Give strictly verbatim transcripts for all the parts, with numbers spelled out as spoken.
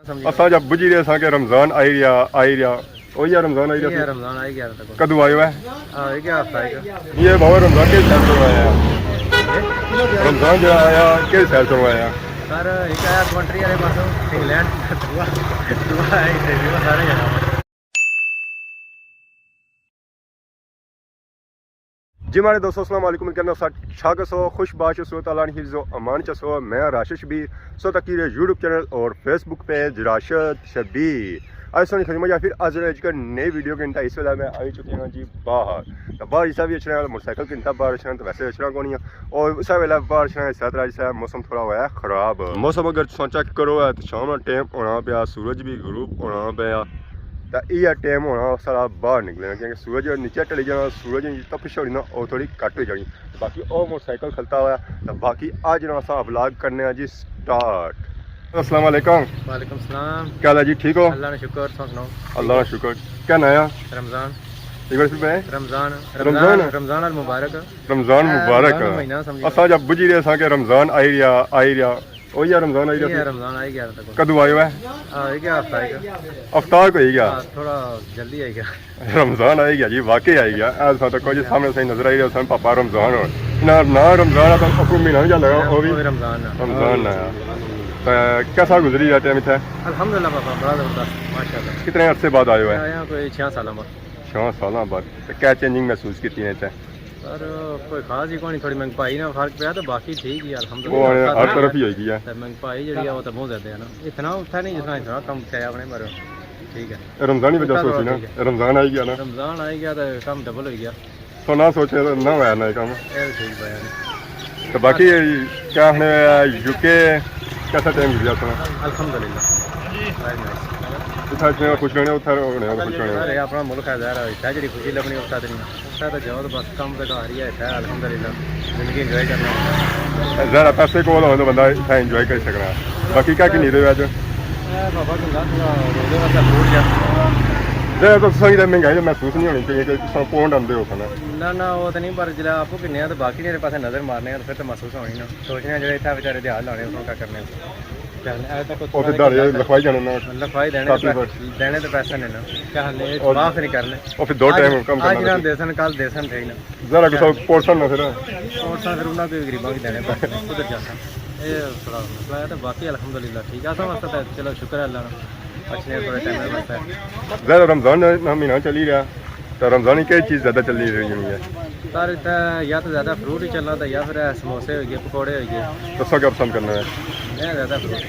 سمجھی۔ اساں جب بجھی رہے ساں کہ رمضان آئی رہیا، آئی رہیا۔ او یا رمضان آئی رہیا یہ سی۔ رمضان آئی گیا تک۔ کدوں آئے ہوئے؟ آ، یہ کیا ہفتہ ہے؟ یہ بابا رمضان کے سال چلوایا ہے۔ رمضان جڑا آیا، کے سال چلوایا؟ سر، ایک آیا کنٹری والے پاسوں، انگلینڈ، دعا، دعا ہے، اتنے بھی وہ سارے جانا۔ جی ماڑے دوستو، السلام علیکم، کہنا سا چھا کے سو، خوش باش سو، تعالیٰ نے حفظ و امان چ سو۔ میں راشد شبیر، سو تکی رہے یوٹیوب چینل اور فیس بک پیج راشد شبیر۔ آج سونی خدمت یا پھر آج نے اج کا نئی ویڈیو کے انتا اس ویلے میں آئی چکے ہاں جی باہر۔ تو باہر اس بھی اچھنا ہے، موٹر سائیکل کے انتا باہر اچھنا ہے، تو ویسے اچھنا کون ہے۔ اور اس ویلے باہر اچھنا ہے، اس طرح جیسا موسم تھوڑا ہوا ہے خراب۔ موسم اگر تساں چیک کرو ہے تو شام کا ٹائم ہونا پیا، سورج بھی غروب ہونا پیا۔ تے ایہا ٹائم ہونا سارا باہر نکلنے نا، کیونکہ سورج نیچے ٹلی جانا، سورج نی تپش ہونی نا، او تھوڑی گھٹ ہوئی جانی۔ باقی او موٹر سائیکل کھلتا ہوا ہے، تے باقی اج نا اساں ولاگ کرنے آں جی سٹارٹ۔ السلام علیکم۔ وعلیکم السلام۔ کیا حال ہے جی، ٹھیک ہو؟ اللہ نا شکر، تساں سناؤ؟ اللہ نا شکر۔ کیا ناں ہے؟ رمضان۔ ایک بار پھر میں؟ رمضان۔ رمضان۔ رمضان، رمضان المبارک۔ رمضان اے، مبارک۔ رمضان مہینہ سمجھو۔ اساں جب بجھی رہے ساں کہ رمضان آئی رہیا، آئی رہیا۔ او یا رمضان آئی گیا یہ سی۔ رمضان آئی گیا تک۔ کدوں آئے ہوئے؟ آ، یہ کیا ہفتہ آئی گیا؟ ہفتہ کوئی گیا۔ آ، تھوڑا جلدی آئی گیا۔ رمضان آئی گیا جی، واقعی آئی گیا۔ اے ساں تک جی سامنے صحیح نظر آئی رہا، سن پاپا رمضان ہو۔ نہ، نہ رمضان آ تو اپنی مہینہ نہیں چل رہا، وہ بھی رمضان آ۔ رمضان آ۔ تے کیسا گزری رہا ٹائم اتھے؟ الحمدللہ پاپا، بڑا زبردست، ماشاءاللہ۔ کتنے عرصے بعد آئے ہوئے؟ آیا کوئی چھیاں سالاں بعد۔ چھیاں سالاں بعد۔ تے کیا چینجنگ محسوس کیتی ہے اتھے؟ سر، کوئی خاص ہی کونی، تھوڑی مہنگائی نا فرق پیا، تے باقی ٹھیک ہی ہے، الحمدللہ۔ وہ ہر طرف ہی ہوئی گئی ہے۔ تے مہنگائی جیڑی ہے، وہ تے بہت زیادہ ہے نا۔ اتنا اتھا نہیں جتنا اتنا کم کیا اپنے، پر ٹھیک ہے۔ اے رمضان ہی وجہ سے ہوئی نا، ٹھیک ہے۔ اے رمضان آئی گیا نا۔ رمضان آئی گیا تے کم ڈبل ہوئی گیا۔ تو نہ سوچے تو نہ ہویا نا یہ کم۔ اے ٹھیک پایا نے۔ تو باقی کیا آخنے، یو کے کیسا ٹائم گزریا تھا؟ الحمدللہ۔ ویری نائس۔ اتھا اچھنے خوش رہنے، اتھا رہنے خوش رہنے۔ سارے اپنا ملک ہے، ظاہر ہے، اتھا جڑی خوشی لبنی، اتھا تے نہیں۔ اتھا تے جاؤ تے بس کم تے گھر ہی ہے، اتھا الحمدللہ زندگی انجوائے کرنا۔ ظاہر ہے، پیسے کول ہوئے تو بندہ اتھا انجوائے کری سکنا۔ باقی کیا کی نیت ہے اج؟ اے بابا گندا تھوڑا روزے واسطے فروٹ جا۔ ظاہر ہے، تو تساں کی تے مہنگائی تے محسوس نہیں ہونی چاہیے کہ تساں پونڈ آندے ہو کھانا۔ نہ، نہ، وہ تو نہیں، پر جلے آپ کو گھننے آں تو باقی نے پاسے نظر مارنے آں تو پھر تو محسوس ہونی نا۔ سوچنے آں جڑے اتھا بیچارے دیہاڑ لانے، انہوں کیا کرنے۔ چل، اے تاں کوئی او پھر دہاڑے لکھوائی جانے نا۔ لکھوائی دینے تے کافی پے-، بڑ۔ دینے تے پیسے نے نا۔ کیا حال ہے؟ اور معاف نہیں کرنے۔ او پھر دو اج، ٹائم کم اج کرنا نہ پھر۔ دیسن، کل دیسن، ٹھیک نا۔ ذرا کیا کسا حال ہے؟ پورسن نہ پھر۔ پورسن پھر انہاں کوئی غریباں کی دینے پیسے، ادھر جاسن۔ اے تھوڑا مسئلہ ہے، تے باقی الحمدللہ ٹھیک ہے۔ اساں واسطے تے چلو شکر ہے اللہ نا۔ اچھنے تھوڑے ٹائم واسطے۔ ظاہر رمضان نا مہینہ چلی رہیا۔ تے رمضان کی کہڑی چیز زیادہ چلنی رہی ہونی ہے؟ سر، اتھے یا تو زیادہ فروٹ ہی چلنا، تے یا پھر اے سموسے ہوئی گئے، پکوڑے ہوئی گئے۔ تساں کیا پسند کرنا ہے؟ میں زیادہ فروٹ۔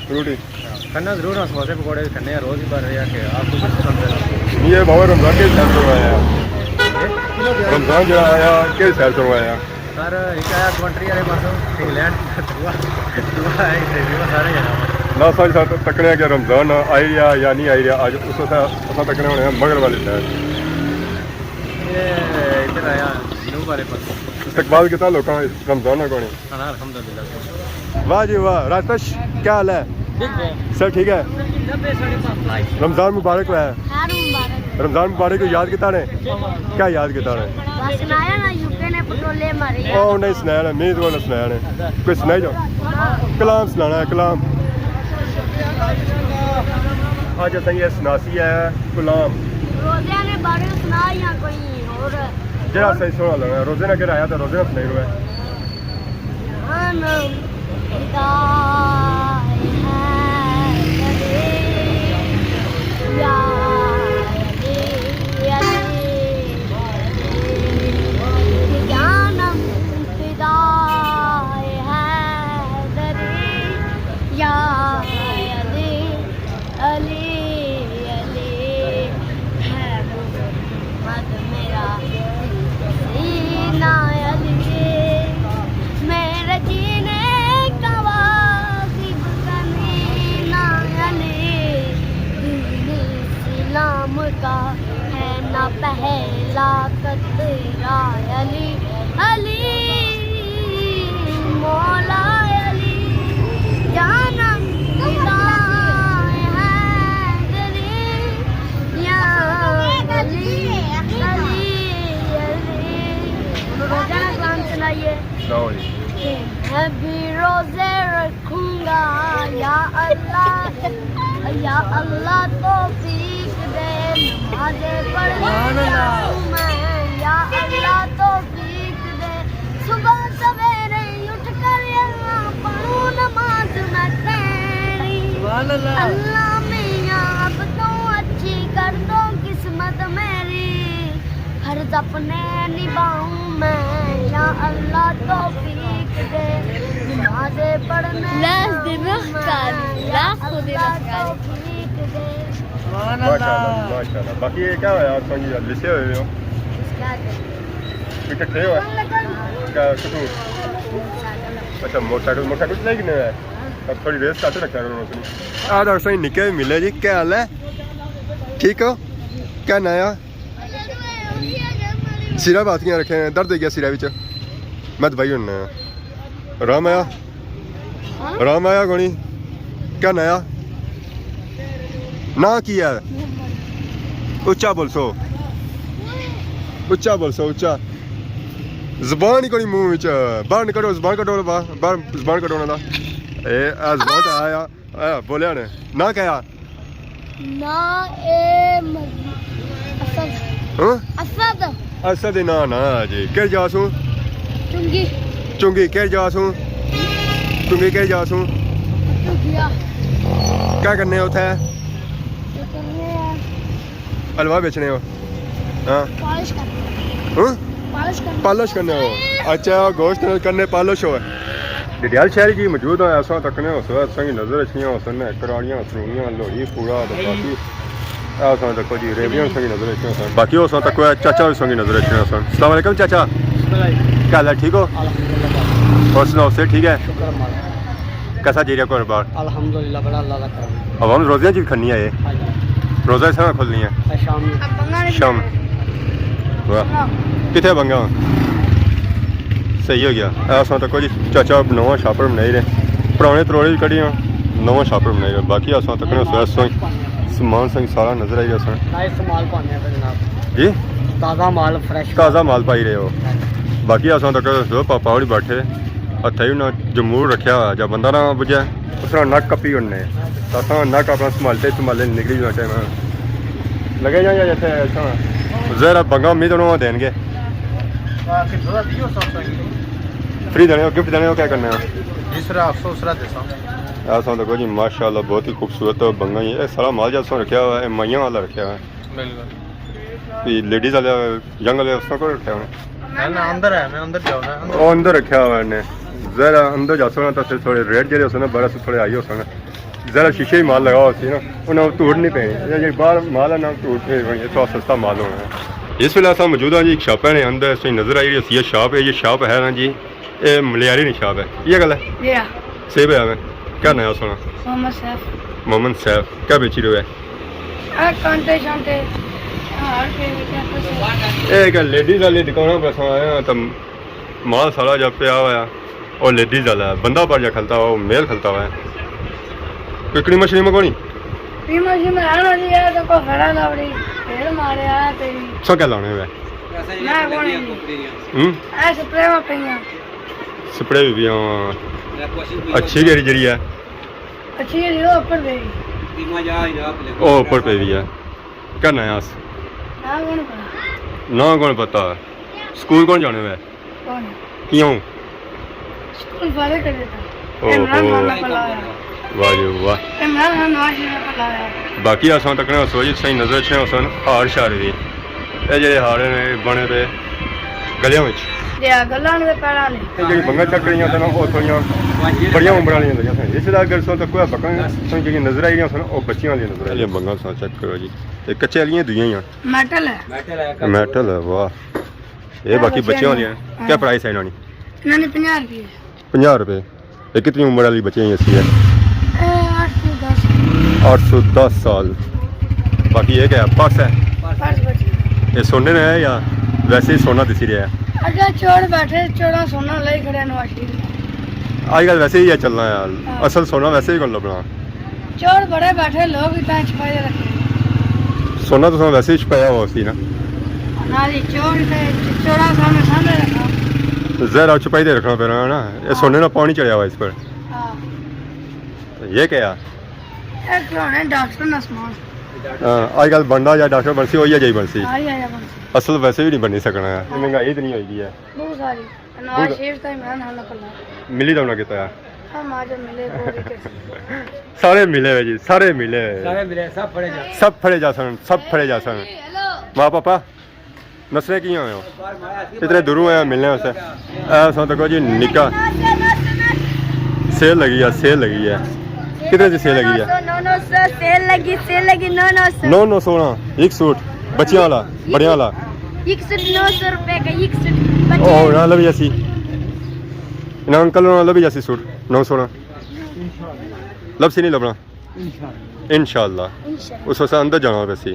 فروٹ ہی؟ ہاں، کھانا ضرور ہاں، سموسے پکوڑے بھی کھانے ہیں روز ہی، پر یہ کہ آپ کو کچھ پسند ہے؟ نہیں، یہ بابا رمضان کے سیل کروایا ہے۔ جی؟ رمضان جڑا آیا، کے سیل کروایا؟ سر، ایک آیا کنٹری والے پاسوں، انگلینڈ، دعا، دعا ہے، اتنے بھی وہ سارے جانا۔ نہ سر، سر، تکنے کہ رمضان آئی رہیا یا نہیں آئی رہیا، اج اس واسطے اساں تکنے ہونے ہیں مغرب والے سائیڈ۔ یہ ادھر آیا جنوب والے پاسوں۔ استقبال کیتا لوکاں رمضان نا کونی؟ ہاں، الحمدللہ۔ واہ جی واہ، راجپش، کیا حال ہے؟ ٹھیک ہے۔ سب ٹھیک ہے؟ رمضان مبارک ہوا ہے۔ ہر مبارک۔ رمضان مبارک کو یاد کیتا نے؟ کیا یاد کیتا نے؟ بس سنایا نا، یو کے نے پٹولے مارے۔ او نہیں سنایا نا، میں تو نہ سنایا نے۔ کوئی سنائی جاؤ۔ کلام سنانا ہے، کلام۔ اج اساں یہ سناسی ہے کلام۔ روزے نے بارے سنا یا کوئی اور؟ جڑا صحیح سوہنا لگنا، روزے نا کہڑا آیا تے روزے نا سنائی روے۔ جہانم فدا ہے تیرے، یا علی، علی۔ جہانم فدا ہے تیرے، یا علی۔ علی، علی ہے محمد میرا سینہ، علی میرے جینے کا واجب زمینہ، علی دین اسلام کا ہے نا پہلا قطرہ، علی، علی مولا، علی جہانم فدا ہے حیدری، یا علی، علی، علی۔ روزہ نا کلام سنائیے۔ سناؤ جی۔ کہ میں بھی روزے رکھوں گا، یا اللہ۔ یا اللہ توفیق دے، نمازیں پڑھنے جاؤں میں۔ یا اللہ توفیق دے، صبح سویرے اٹھ کر یہاں پڑھوں نماز میں تیری۔ سبحان اللہ۔ اللہ میاں اب تو اچھی کر دو قسمت میری، فرض اپنے نبھاؤں میں۔ یا اللہ توفیق دے، نمازیں پڑھنے لاس دے جاؤں مخ کر، میں۔ یا لاس دے اللہ مخ کر۔ توفیق دے۔ سبحان ماشاءاللہ، اللہ۔ ماشاءاللہ۔ باقی یہ کیا ہویا؟ آپ سنگی لسے ہوئے ہو؟ اس کا دے۔ کوئی کٹھے ہوئے؟ کیا کتوں؟ اچھا، موٹر سائیکل، موٹر سائیکل چلائی کنے ہوئے؟ اب تھوڑی ریس کٹ رکھا کرو اپنی۔ آ ڈاکٹر صاحب نکے بھی ملے جی، کیا حال ہے؟ ٹھیک ہو؟ کیا نایا؟ سیرا بات کیاں رکھے ہیں؟ درد ہوئی گیا سیرا وچ؟ میں دوائی ہونا۔ آرام آیا؟ ہاں؟ آرام آیا کونی؟ کیا نایا؟ نا کی ہے؟ اچا بولسو۔ اچا بولسو، اچا۔ زبان ہی کونی منہ وچ۔ باہر نکلو، زبان کڈو، باہر، باہر زبان کڈو انہاں دا۔ اے، اے زبان تے آیا۔ اے، بولیا نے۔ نا کیا آ؟ نا اے مر-، اسد۔ ہاں؟ اسد۔ اسد نا نا جی۔ کہڑی جا سوں؟ چنگی۔ چنگی کہڑی جا سوں؟ چنگی کہڑی جا سوں؟ چنگیا۔ کیا کرنے اتھے؟ کیا کرنے آ؟ حلوہ بیچنے ہو؟ ہاں۔ پالش کرنے۔ ہاں؟ پالش کرنے۔ پالش کرنے ہو؟ اچھا، گوشت کرنے پالش ہو۔ ڈڈیال شہر جی موجود ہاں، اساں تکنے ہو سو، اساں کی نظر اچھیاں ہو سن، کراڑیاں، سرونیاں، لوہڑی، پورا، تے باقی اساں تکو جی، ریویاں اساں کی نظر اچھیاں ہو سن۔ باقی اساں تکو چاچا اساں کی نظر اچھیاں ہو سن۔ السلام علیکم چاچا۔ السلام علیکم۔ کیا حال ہے، ٹھیک ہو؟ الحمدللہ۔ اور سناؤ، صحت ٹھیک ہے؟ شکر مالک۔ کیسا جی رہا کاروبار؟ الحمدللہ، بڑا اللہ کا کرم۔ عوام روزیاں چ بھی کھنی آئے؟ ہاں جی۔ روزہ اس طرح کھلنی ہے؟ اے شام نو۔ شام۔ واہ۔ کتھے بنگا؟ صحیح ہو گیا۔ اے اساں تکو جی چاچا نواں شاپر بنائی رہے۔ پرانے تروڑے وی کڈیاں، نواں شاپر بنائی رہے۔ باقی اساں تکنے سارا سامان سنگ سارا نظر آئی رہا سن۔ نئے استعمال پانے ہیں جناب۔ جی؟ تازہ مال، فریش۔ تازہ مال پائی رہے ہو۔ ہاں جی۔ باقی اساں تک پاپا ہوری بیٹھے۔ ہتھے ہی انہاں جمور رکھیا ہوا، جب بندہ نہ بجے، اس طرح نک کپی اڑنے۔ تے اساں نک اپنا سنبھالتے سنبھالتے نکلی جانا ٹائم لگے جائیں یا جیسے اساں ظاہر ہے بنگا امید انہوں دین گے۔ فری دینے ہو، گفٹ دینے ہو، کیا کرنا ہے؟ جس طرح افسوس رہا دیساں۔ اساں دیکھو جی، ماشاءاللہ بہت ہی خوبصورت بنگا ہی ہے۔ اے سارا مال جا اساں رکھیا ہوا ہے، مائیاں والا رکھیا ہوا ہے۔ بالکل۔ یہ لیڈیز والے، ینگ والے اس کو رکھیا ہونا؟ نہ، نہ، اندر ہے، میں اندر جاؤں نا، اندر۔ او اندر رکھیا ہوا نے۔ ذرا اندر جا سونا تو پھر تھوڑے ریٹ جڑے ہوسن نا، بارہ سو تھوڑے ہائی ہوسن نا۔ ذرا شیشے ہی مال لگا ہوا سی نا، انہاں دھوڑ نہیں پینی۔ یہ جی باہر مال ہے نا، دھوڑ پینی، یہ تھوڑا سستا مال ہونا ہے۔ اس ویلے اساں موجود ہاں جی، ایک شاپ ہے نے اندر، اس وچ نظر آئی رہی ہوسی، یہ شاپ ہے، یہ شاپ ہے نا جی، اے ملیاری نی شاپ ہے، یہ گل ہے؟ جی ہاں۔ صحیح پیا میں۔ کیا ناں ہے سونا؟ محمد سیف۔ محمد سیف، کیا بیچی رہے ہو؟ اے کانٹے شانٹے، ہار کے کیا کچھ۔ اے ایک لیڈیز والی دکان پر اساں آئے ہاں، تو مال سارا جا پیا ہوا ہے، اور لیڈیز والا ہے، بندہ پر جا کھلتا ہوا، وہ میل کھلتا ہوا ہے۔ کوئی کریمہ شریمہ کونی؟ کریمہ شریمہ آنا جی، اے تو کوئی کھڑا لاوڑی، پھر مارے آیا تیری۔ سو کیا لانے ہوئے؟ میں کون جی؟ ہوں؟ اے سپرے میں پئیاں۔ سپرے بھی پیا ہوا۔ اچھی کیڑی جیڑی ہے؟ اچھی جیڑی او اوپر پئی۔ او اوپر پئی ہوئی ہے۔ کیا ناں ہے اس؟ ناں کون پتا؟ ناں کون پتا؟ سکول کون جانے ہوئے؟ کون؟ کیوں؟ سکول فارغ کر دیتا۔ او عمران ہو۔ خان نے پلایا۔ واہ جی واہ۔ عمران خان نواز شریف نے پلایا۔ باقی اساں تکنے سوچ صحیح نظر اچھنے ہوسن ہار شار وی۔ اے جڑے ہار نے بنے پے گلیاں وچ۔ جی ہاں، گلاں نے پیراں نے۔ اے جڑی بنگاں چک رہیاں سن، او تھوڑیاں بڑیاں عمر والیاں لگیاں سن۔ اس دا اگر سو تک کوئی بکاں سن جڑیاں نظر آئی رہیاں سن، او بچیاں والیاں نظر آئی۔ اے بنگاں سن چیک کرو جی۔ اے کچے والیاں دوئیاں ہی ہیں۔ میٹل ہے۔ میٹل ہے، واہ۔ اے باقی بچیاں والیاں۔ ہاں۔ کیا پرائس ہے انہاں نی؟ انہاں نے پنجاہ روپے۔ پنجاہ روپے۔ اے کتنی عمر والی بچی ایسی ہے؟ اے اٹھ سو دس۔ اٹھ سو دس سال۔ باقی یہ کیا ہے؟ پرس ہے؟ پرس بچی۔ یہ سونے نے ہے یا ویسے ہی سونا دسی رہا ہے؟ اگے چور بیٹھے، چوراں سونا لائی کھڑے نواز شریف نے۔ آج کل ویسے ہی ہے چلنا یار۔ ہاں۔ اصل سونا ویسے ہی کون لبنا۔ چور بڑے بیٹھے، لوگ اتنا چھپائے رکھے۔ سونا تو ویسے ہی چھپایا ہوا سی نا۔ نہ جی، چور تے چوراں سامنے سامنے رکھا۔ ظاہر ہے چھپائی دے رکھنا پینا ہے نا۔ یہ سونے نا پانی چڑھیا ہوا اس پر۔ ہاں۔ یہ کیا؟ اے کھلونے ڈاکٹر نا سامان۔ ہاں، اج کل بندہ یا ڈاکٹر بنسی، او ایہا جئی بنسی۔ آئی آیا بنسی۔ اصل ویسے وی نہیں بنی سکنا ہے، مہنگائی اتنی ہوئی دی ہے۔ بہت ساری۔ نواز شریف تائیں میں نہ نکلنا۔ ملی دا ہونا کیتا ہے۔ ہم آج ملے، وہ بھی کیسے؟ سارے ملے ہوئے جی، سارے ملے ہوئے۔ سارے ملے، سب پھڑے جا۔ سب پھڑے جا سن، سب پھڑے جا سن۔ ماں پاپا، نسنے کیاں ہوئے ہو؟ اتنے دوروں آیا ملنے واسطے۔ اے سو تکو جی نکا۔ سیل لگی ہے، سیل لگی ہے۔ کتنے دی سیل لگی ہے؟ نو نو سو، سیل لگی، سیل لگی، نو نو سو۔ نو نو سو نا، ایک سوٹ، بچیاں والا، بڑیاں والا۔ ایک سوٹ نو سو روپے کا، ایک سوٹ بچے۔ او، نہ لبی جاسی۔ نہ انکل، نہ لبی جاسی سوٹ، نو سو نا۔ لبسی نہیں لبنا۔ انشاءاللہ۔ انشاءاللہ۔ انشاءاللہ۔ اس واسطے اندر جانا پیسی۔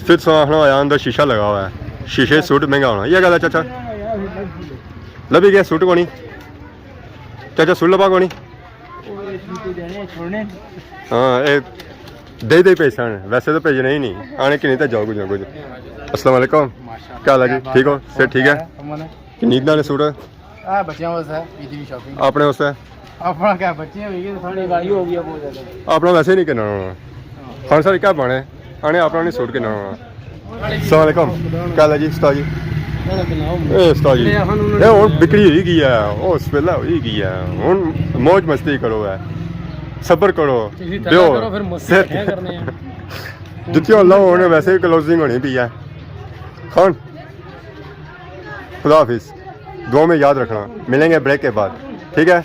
پھر سو آخنا ہویا اندر شیشہ لگا ہوا ہے۔ شیشے سوٹ مہنگا ہونا۔ یہ گل ہے چاچا؟ لبی گیا سوٹ کونی؟ چاچا سوٹ لبا کونی؟ ہاں، اے دے دے پیسے آنے۔ ویسے تو بھیجنے ہی نہیں۔ آنے کہ نہیں تے جاؤ کچھ نہ کچھ۔ السلام علیکم۔ کیا حال ہے جی؟ ٹھیک ہو؟ صحت ٹھیک ہے؟ کنی دا نے سوٹ؟ اے بچیاں واسطے عیدی دی شاپنگ۔ اپنے واسطے؟ اپنا کیا، بچیاں ہوئی گئی، ساری مہنگائی ہو گئی ہے بہت زیادہ۔ اپنا ویسے ہی نہیں کرنا ہونا۔ خان صاحب کیا بنے؟ آنے اپنا نہیں سوٹ کرنا ہونا۔ السلام علیکم۔ کیا حال ہے جی استاد جی؟ اے استاد جی، اے ہن بکری ہوئی گئی ہے، او اس ویلے ہوئی گئی ہے۔ ہن موج مستی کرو ہے، صبر کرو، دیو۔ جتیاں اللہ ہونے ویسے ہی کلوزنگ ہونی پئی ہے۔ خان، خدا حافظ۔ دعا میں یاد رکھنا، ملیں گے بریک کے بعد، ٹھیک ہے؟